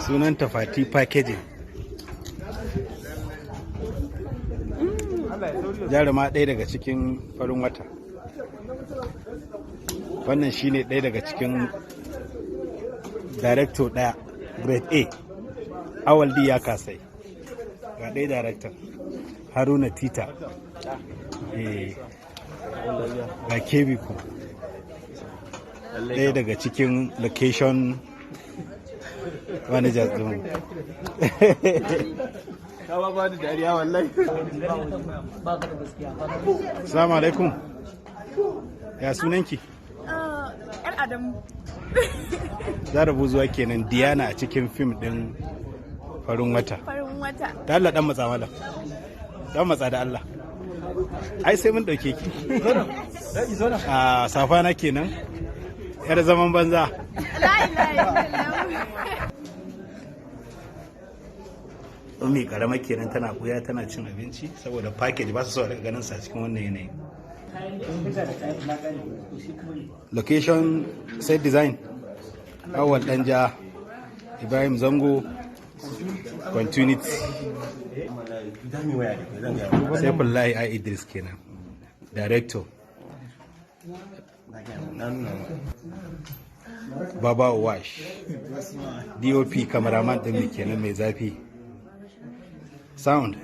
Sunanta Fati Packaging. Jaruma ɗaya daga cikin Farin Wata. Wannan shine ɗaya daga cikin director ɗaya, grade A, Awal D ya kasai. Ga ɗaya director, Haruna Tita. Eh, ga Kebi kuma, ɗaya daga cikin location managers ɗin. Ka ba ni dariya wallahi. Assalamu alaikum. Ya sunanki? Yar Adamu. Zara Buzuwa kenan, Diana a cikin fim ɗin Farin Wata. Farin Wata. Da Allah dan matsa mala. Dan matsa da Allah. Ai sai mun ɗauke ki. A Safana kenan. Yar zaman banza. La ilaha illallah. Ummi karama kenan, tana buya tana cin abinci saboda package ba su so a riƙa ganin sa cikin wannan yanayi. Location set design, Awal Danja, Ibrahim Zango, continuity. Saifullahi A Idris kenan, director. Baba Wash, DOP, cameraman ɗin mu kenan mai zafi. Sound.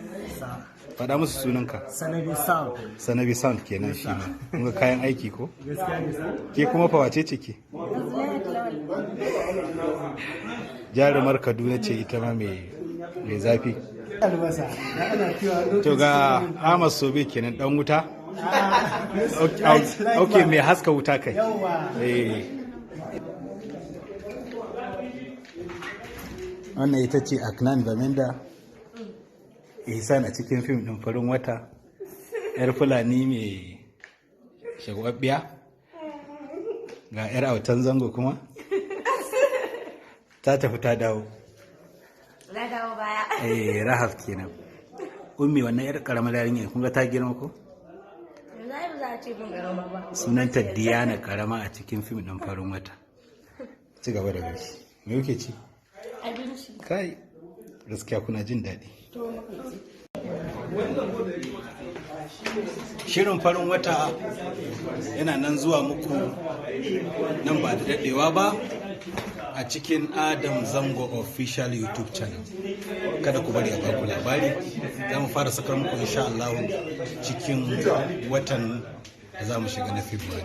Faɗa musu sunanka. Sanabi Sound. Sanabi Sound kenan shi ma. Kun ga kayan aiki ko? Ke kuma fa wace ce ke? Jarumar Kaduna ce ita ma mai zafi. To ga Ahmad Sobe kenan, dan wuta. Ok, mai haska wuta kai. Eh. Wannan ita ce Aknan Bamenda. Ihsan a cikin fim ɗin Farin Wata. 'Yar Fulani mai shagwabbiya. Ga 'yar autan zango kuma. Ta tafi ta dawo. Na dawo baya. Eh, Rahaf kenan. Ummi, wannan 'yar karamar yarinya, kun ga ta girma ko? Yanzu ai ba za a ce min karama ba. Sunanta Diana karama a cikin fim ɗin Farin Wata. Ci gaba da gashi. Me kuke ci? Abinci. Kai, gaskiya kuna jin daɗi. Shirin Farin Wata yana nan zuwa muku nan ba da daɗewa ba a cikin Adam Zango Official YouTube channel. Kada ku bari a baku labari. Za mu fara sakar muku insha Allah cikin watan da za mu shiga na February.